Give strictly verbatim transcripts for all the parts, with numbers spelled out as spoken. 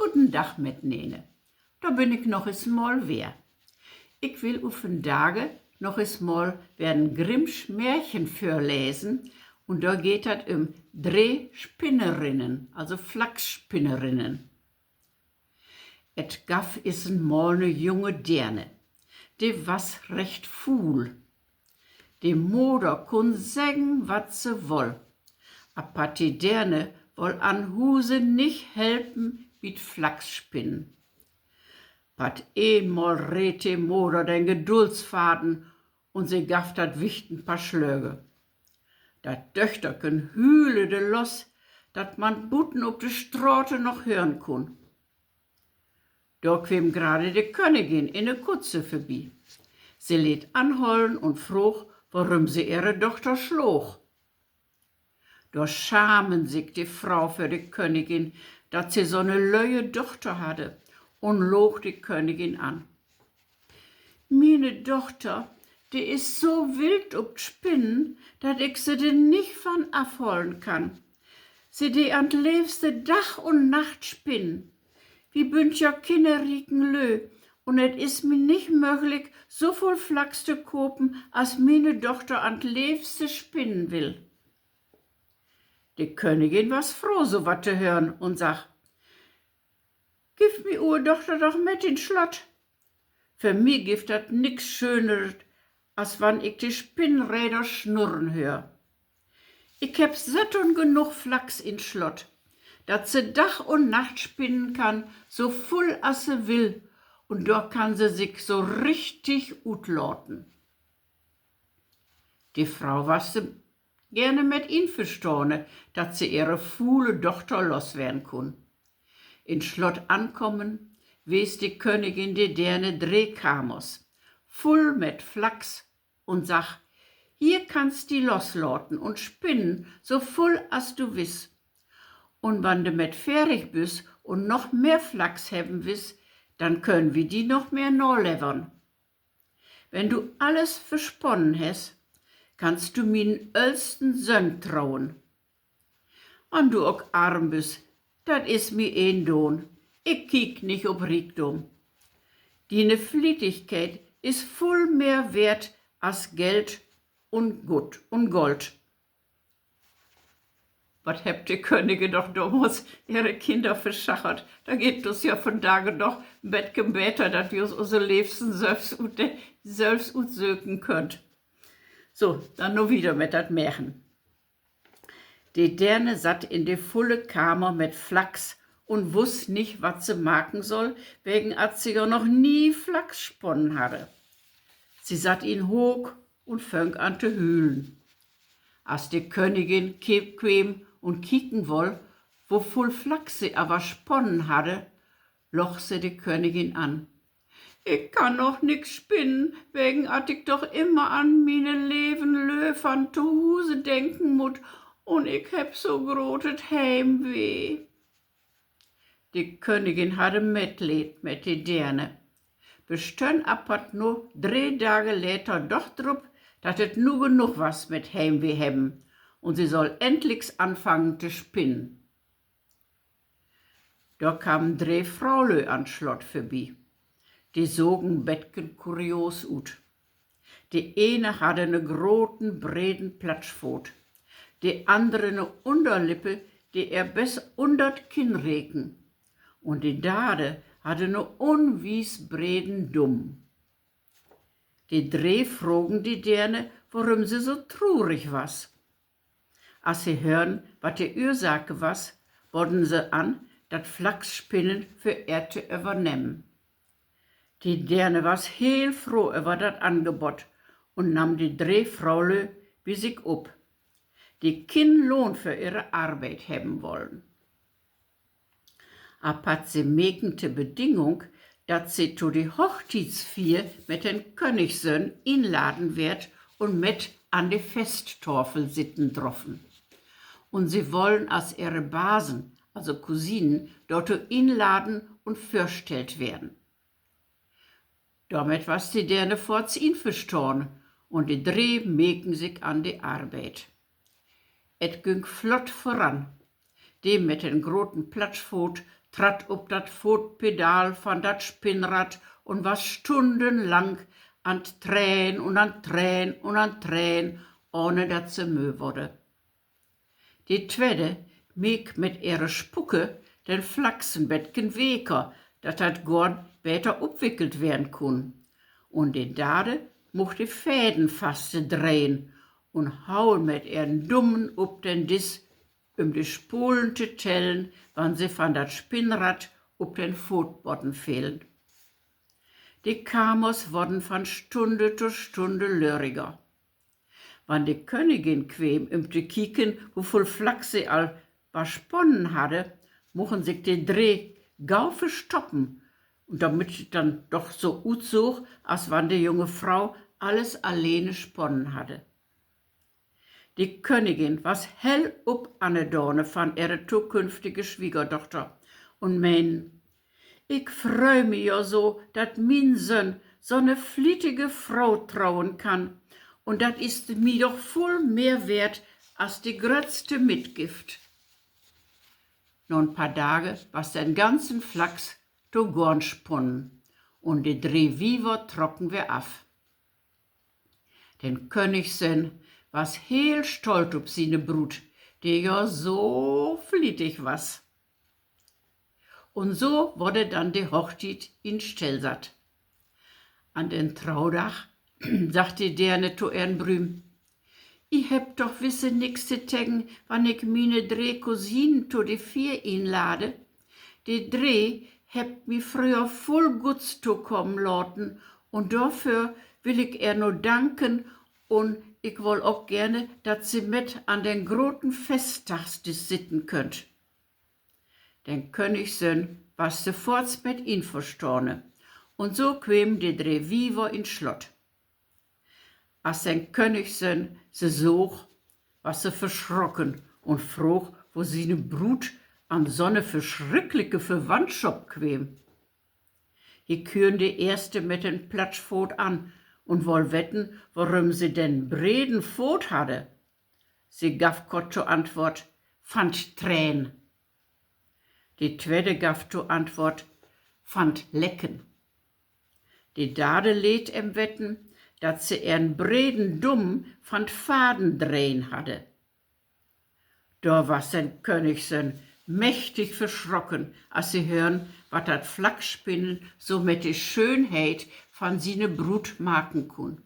Guden Dag mitnene. Dor bün ik noch es mal weer. Ik will u vandage noch es mal weer en Grimms Märchen vörlesen, un dor geiht dat üm dree Spinnerinnen, also Flachsspinnerinnen. Et gaff es en mal ne junge Deerne, de was recht fuul. De Moder kunn seggen, wat se woll, apatt de Deerne woll an Huse nich helpen bi't Flachsspinnen. Patt eenmal reet de Moder den Geduldsfaden un se gaff dat Wicht en paar Slöge. Dat Döchterken hüülde los, dat man buten op de Strate noch hören kunn. Dor kweem grade de Königin in de Kutze vörbi. Se leet anhollen un froog, worüm se ehre Dochter sloog. Dor schamen sik de Fro för de Königin, dat se so'ne löe Dochter hadde, un loog de Königin an: Miene Dochter, de is so wild op't Spinnen, dat ik se dor nich van afhollen kann. Se dee an't leevste Dag un Nacht spinnen. Wi bünt ja kinnerrieken Lö, un et is mi nich möglik, so vull Flachs to kopen, as miene Dochter an't leevste spinnen will. De Königin was froh, so wat to hören, un sagg: Giff mi ue Dochter doch mit in't Slott. För mi gifft dat nix Schöneret, as wann ik de Spinnräder snurren höör. Ik hebb satt un genoog Flachs in't Slott, dat se Dag un Nacht spinnen kann, so vull as se will, un dor kann se sik so richtig utlaten. De Fro was dor geerne mit inverstahn, dat se ehre fule Dochter losweren kunn. In't Slott ankamen, wees de Königin de Deerne dree Kamers, vull mit Flachs, un sagg: Hier kannst di loslaten un spinnen, so vull as du wist. Un wann du mit ferrig büst un noch mehr Flachs hebben wist, denn köönt wi di noch mehr nalevern. Wenn du alles versponnen hest, kannst du mienen öllsten Söhn troen. Wann du ok arm büst, dat is mi een Doon. Ik kiek nich op Riekdom. Diene Flietigkeit is vull mehr weert as Geld un Goot un Gold. Wat hebbt de Könige doch domals ehre Kinner verschachert. Dor geiht us ja vandage doch en betken beter, dat wi us use Leevsten sülvst ut-, sülvst utsöken köönt. So, denn nu wieder mit dat Märchen. De Deerne satt in de vulle Kamer mit Flachs un wuss nich, wat se maken soll, wegen at se jo noch nie Flachs sponnen hadde. Se satt in Hook un föng an to hülen. As de Königin ke-, kweem un kieken woll, wo vull Flachs se aver sponnen hadde, loog se de Königin an: Ik kann noch nix spinnen, wegen at ik doch immer an miene leven Lö van to Huse denken mutt, un ik hebb so grotet Heimweh. De Königin hadde Mitleed mit de Deerne, bestönn apatt nu dree Dage later doch drup, dat et nu genoog was mit Heimweh hebben, un se soll endliks anfangen to spinnen. Dor kamen dree Fraulö an't Slott vörbi. De sogen betken kurios ut. De ene hadde ne groten, breden Platschfoot, de andere ne Unnerlippe, de ehr bes undert Kinn reken, un de darde hadde ne unwies breden Dumm. De dree frogen de Deerne, worüm se so trurig was. As se hören, wat de Ursake was, boden se an, dat Flachsspinnen för ehr to övernehmen. De Deerne was heel froh över dat Angebott un nahm de dree Fraulö bi sik op, de kien Lohn för ehre Arbeit hebben wollen. Apatt se meken to Bedingung, dat se to de Hochtietsfier mit den Königssöhn inladen weert un mit an de Festtafel sitten droffen. Un se wollen as ehre Basen, also Cousinen, dorto inladen un vörstellt weern. Dormit was de Deerne foorts inverstahn, un de dree meken sik an de Arbeit. Et günk flott vöran. De mit den groten Platschfoot tradd op dat Footpedal van dat Spinnrad un was stundenlang an't Trähn un an't Trähn un an't Trähn, ahne dat se möö worde. De twede meek mit ehre Spucke den Flachs en betken weker, dat dat Goorn beter opwickelt weern kunn. Un de darde much de Fäden faste dreihn un haul mit ehren Dummen op den Disch, üm de Spolen te tellen, wann se van dat Spinnrad op den Footbodden felen. De Kamers worden van Stunde to Stunde löriger. Wann de Königin kweem, üm to kieken, wo vööl Flachs se al besponnen hadde, muchen sik de dree gau verstoppen, un dormit dat denn doch so utsoog, as wann de junge Frau alles allene sponnen hadde. De Königin was hell up annerdane van ehre tokünftige Swiegerdochter un meen: Ik freu mi jo so, dat mien Söhn so 'ne flietige Frau troen kann, un dat is mi doch vull mehr weert as de gröttste Mitgift. Na 'n paar Dage was den ganzen Flachs to Goorn spunnen, un de dree Wiever trocken weer af. Den Königssöhn was heel stolt up siene Bruut, de jo so flietig was. Un so worde denn de Hochtiet in Stell satt. An den Traudag sagg de Deerne to ehren Brüm: I hebbt doch wisse nix te tegen, wann ik miene dree Cousinen to de Fier inlade? De dree hebbt mi fröher vull Guts tokamen laten, un dorför will ik ehr nu danken, un ik woll ok gerne, dat se mit an den groten Festdagsdisch sitten köönt. Den Königssöhn was sofoorts mit inverstahn, un so kwemen de dree Wiever in Slott. As den Königssöhn se soog, was he verschrocken un froog, wo siene Bruut an so 'ne verschricklike Verwandtschop kweem. He küern de eerste mit den Platschfoot an un woll weten, worüm se den breden Foot hadde. Se gaff kort to Antwoort: Van't Trähn. De twede gaff to Antwoort: Van't Lecken. De darde leet em weten, dat se ehren breden Dumm van't Faden dreihn hadde. Dor was den Königssöhn mächtig verschrocken, as he hören, wat dat Flachsspinnen so mit de Schöönheit van siene Bruut maken kunn.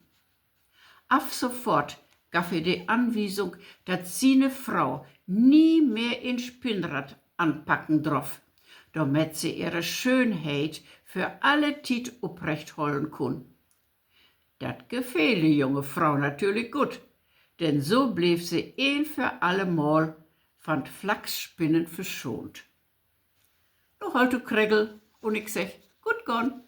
Af sofoort gaff he de Anwiesung, dat siene Frau nie mehr en Spinnrad anpacken droff, dormit se ehre Schöönheit för alle Tiet oprecht hollen kunn. Dat gefeel de junge Frau natürlich goot, denn so bleev se een för alle Mal van't Flachsspinnen verschoont. Nu holt ju kregel, un ik segg: Goot gahn!